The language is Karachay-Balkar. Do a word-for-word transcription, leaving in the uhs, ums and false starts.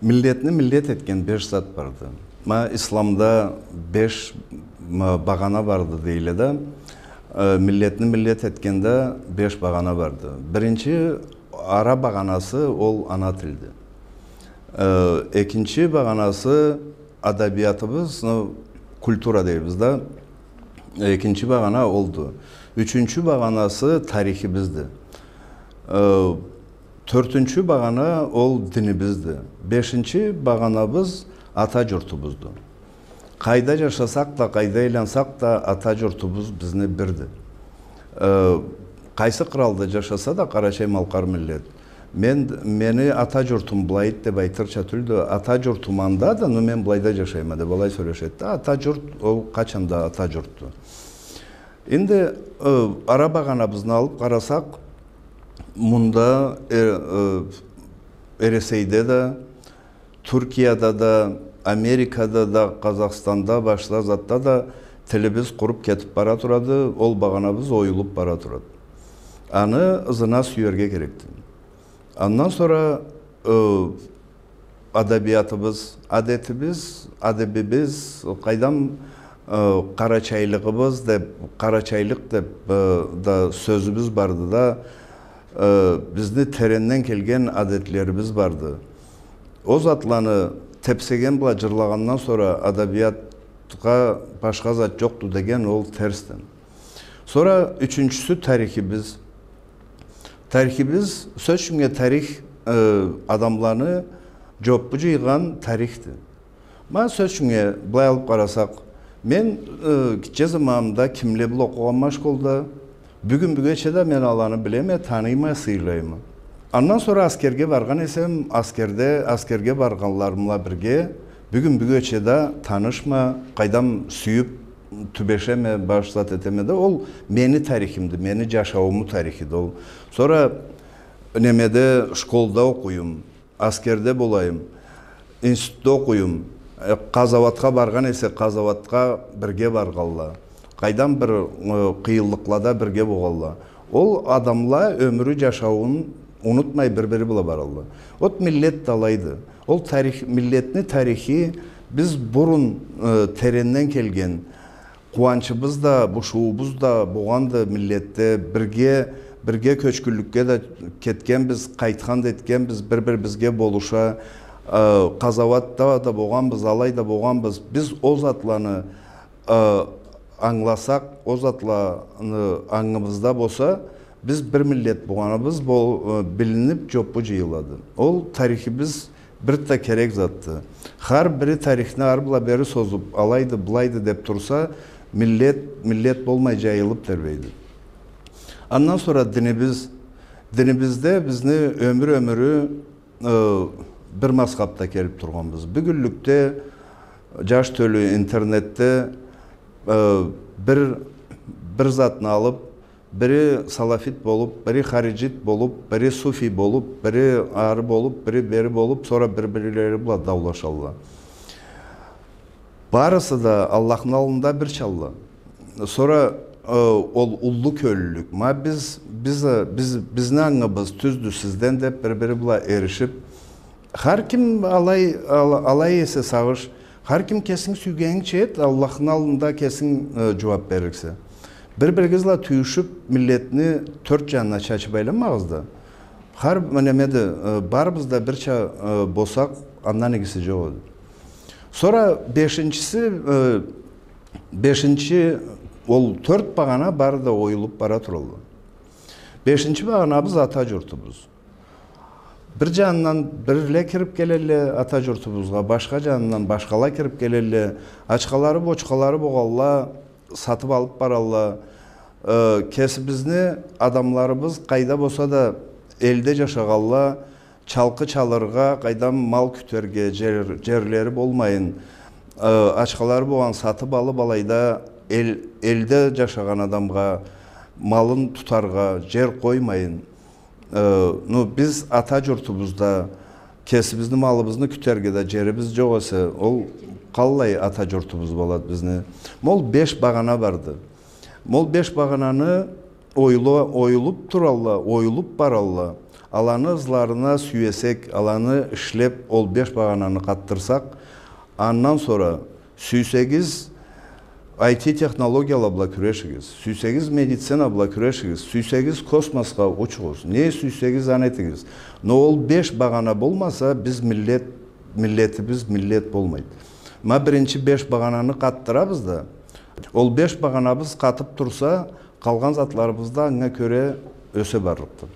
Миллетни миллет этген беш зат барды. Ма исламда беш, ма, багъана барды дейле да, э, миллетни миллет этгенде беш багъана барды. Биринчи ара багъанасы ол ана тилди. Э, экинчи багъанасы адабиятыбыз, ну, культура дейбиз да. Экинчи багъана олду. Ючюнчю багъанасы тарихибизди. Э, тёртюнчю багъана ол динибизди. Бешинчи багъанабыз ата журтубузду. Къайда жашасакъ да, къайда айлансакъ да, ата журтубуз бизни бирди. Э, къайсы къыралда жашаса да къарачай-малкъар миллет, мен, мени ата журтум былайды деп айтырча тюлдю, ата журтум андады, но мен былайда жашайма деп алай сёлешеди да. Ата журт ол къачан да ата журтду. Энди, э, ара багъанабызны алып къарасакъ, мында, э, э, Эресейде да, Тюркияда да, Америкада да, Къазахстанда, башха затда да тилибиз къуруп кетип бара турады, ол багъанабыз оюлуп бара турады. Аны ызына сюерге керекди. Андан сора, э, адабиятыбыз, адетибиз, адебибиз, къайдам, э, къарачайлыгъыбыз деп, къарачайлыкъ деп, э, да сёзюбюз барды да, э, бизни теренден келген адетлерибиз барды. Ол затланы тепсеген бла жырлагъандан сора адабиятха башха зат жокъду деген ол терсди. Сора ючюнчюсю тарихибиз. Тарихибиз, сёз ючюннге, тарих, э, адамланы жоппу жыйгъан тарихди. Ма, сёз ючюннге, былай алып къарасакъ, мен, э, гитче заманымда кимле бла окъугъанма школда, бюгюн бюгече да мен аланы билеме, таныйма, сыйлайма. Андан сора аскерге баргъан эсем, аскерде, аскерге баргъанларым бла бирге, бюгюн бюгече да танышма, къайдам, сюйюп, тюбешеме, баш зат этеме да, ол мени тарихимди, мени жашаууму тарихиди ол. Сора немеде, школда окъуюм, аскерде болайым, институтда окъуюм, э, къазауатха баргъан эсе, къазауатха бирге баргъанла. Къайдам, бир, э, къыйынлыкълада бирге болгъанла. Ол адамла ёмюрю, жашауун унутмай бир-бири бла баралла. Вот миллет да алайды. Ол тарих, миллетни тарихи, биз бурун, э, теренден келген, къууанчыбыз да, бушуубуз да болгъанды миллетде, бирге, бирге кёчгюнлюкге да кетгенбиз, къайтхан да этгенбиз, бир-бирибизге болуша, э, къазауатда да болгъанбыз, алай да болгъанбыз. Биз ол затланы, э, ангыласакъ, ол затланы ангыбызда болса, биз бир миллет болгъаныбыз бол-, э, билинип, жоппу жыйылады. Ол тарихибиз бир да керек затды. Хар бири тарихни ары бла бери созуп, алайды, былайды деп турса, миллет, миллет болмай жайылып тебрейди. Андан сора динибиз, динибизде бизни ёмюр-ёмюрю, э, бир мазхабда келип тургъанбыз. Бюгюнлюкде жаш тёлю интернетде, э, бир, бир затны алып, бири салафит болуп, бири хариджит болуп, бири суфий болуп, бири ары болуп, бири бери болуп, сора бир-бирлери бла даулашалла. Барысы да Аллахны аллында бирчалла. Сора, э, ол уллу кёллюлюк. Ма биз, биз, э, биз, бизни ангыбыз тюздю сизден деп бир-бири бла эришип, хар ким алай, ал-, алай эсе сагъыш, хар ким кесинг сюйгенинча эт, Аллахны аллында кесинг, э, жууап беририксе. Бир-биригиз бла тюйюшюп, миллетни тёрт жанына чачып айланмагъыз да. Хар немеде, э, барыбыз да бирча, э, болсакъ, андан игиси жокъ эди. Сора бешинчиси, э, бешинчи, ол тёрт багъана бары да оюлуп бара туралла. Бешинчи багъанабыз ата журтубуз. Бир жанындан бирле кирип келелле ата журтубузгъа, башха жанындан башхала кирип келелле. Ачхалары, бочхалары болгъанла сатып алып баралла. Э, кесибизни адамларыбыз къайда болса да элде жашагъанла, чалкъы чалыргъа, къайдам, мал кютерге жер, жерлери болмайын, э, ачхалары болгъан сатып алып алайда эл, элде жашагъан адамгъа малын тутаргъа жер къоймайын. Э, ну, биз ата журтубузда кесибизни малыбызны кютерге да жерибиз жокъ эсе, ол къаллай ата журтубуз болады бизни? Ма ол беш багъана барды. Ма ол беш багъананы оюла-, оюлуп туралла, оюлуп баралла. Аланы ызларына сюесек, аланы ишлеп, ол беш багъананы къатдырсакъ, андан сора сюйсегиз, I T технологияла бла кюрешигиз, сюйсегиз, медицина бла кюрешигиз, сюйсегиз, космосха учугъуз, не сюйсегиз, аны этигиз. Но ол беш багъана болмаса, биз миллет, миллетибиз миллет болмайды. Ма биринчи беш багъананы къатдырабыз да, ол беш багъанабыз къатып турса, къалгъан затларыбыз да анга кёре ёсе барлыкъды.